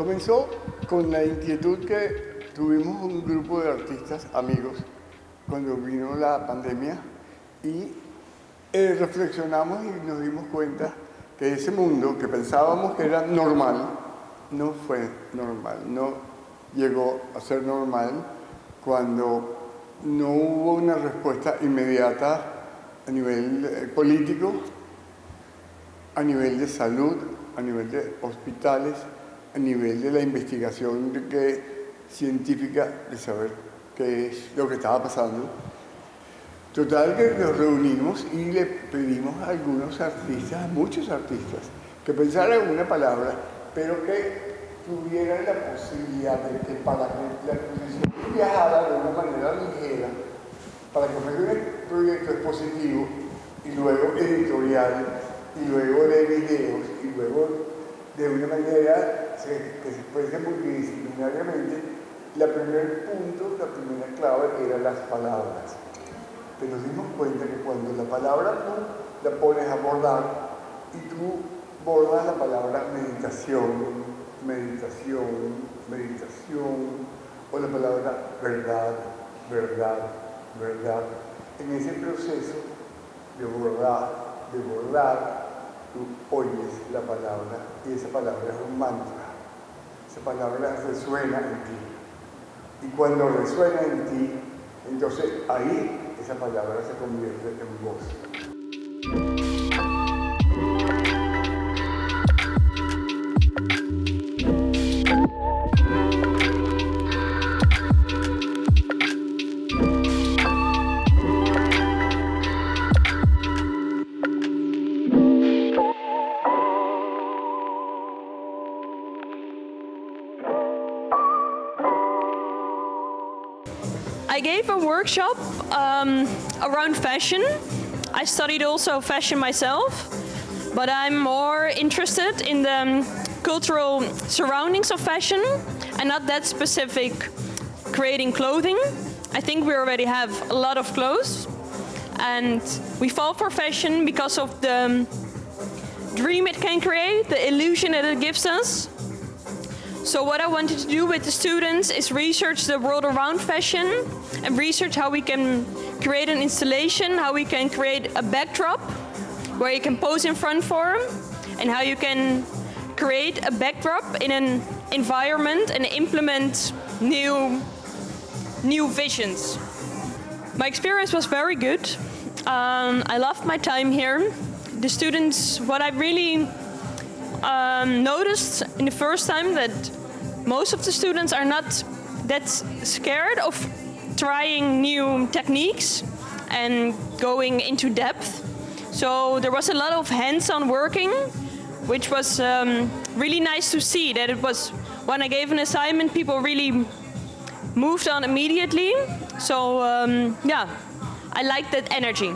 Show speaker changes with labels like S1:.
S1: Comenzó con la inquietud que tuvimos un grupo de artistas amigos cuando vino la pandemia y reflexionamos y nos dimos cuenta que ese mundo que pensábamos que era normal, no fue normal, no llegó a ser normal cuando no hubo una respuesta inmediata a nivel político, a nivel de salud, a nivel de hospitales, a nivel de la investigación científica de saber qué es lo que estaba pasando. Total que nos reunimos y le pedimos a algunos artistas, a muchos artistas, que pensaran una palabra, pero que tuvieran la posibilidad de que para que la exposición viajara de una manera ligera, para que fuese un proyecto expositivo y luego editorial, y luego de videos, y luego de una manera que se fuese multidisciplinariamente, el primer punto, la primera clave eran las palabras. Pero nos dimos cuenta que cuando la palabra tú la pones a bordar y tú bordas la palabra meditación, meditación, meditación, o la palabra verdad, verdad, verdad, en ese proceso de bordar, tú oyes la palabra y esa palabra es un mantra. Esa palabra resuena en ti. Y cuando resuena en ti, entonces ahí esa palabra se convierte en voz.
S2: I gave a workshop around fashion. I studied also fashion myself, but I'm more interested in the cultural surroundings of fashion and not that specific creating clothing. I think we already have a lot of clothes, and we fall for fashion because of the dream it can create, the illusion that it gives us. So what I wanted to do with the students is research the world around fashion and research how we can create an installation, how we can create a backdrop where you can pose in front for, and how you can create a backdrop in an environment and implement new visions. My experience was very good. I loved my time here. The students, what I really noticed in the first time, that most of the students are not that scared of trying new techniques and going into depth. So there was a lot of hands-on working, which was really nice to see. That it was when I gave an assignment, people really moved on immediately. So yeah, I like that energy.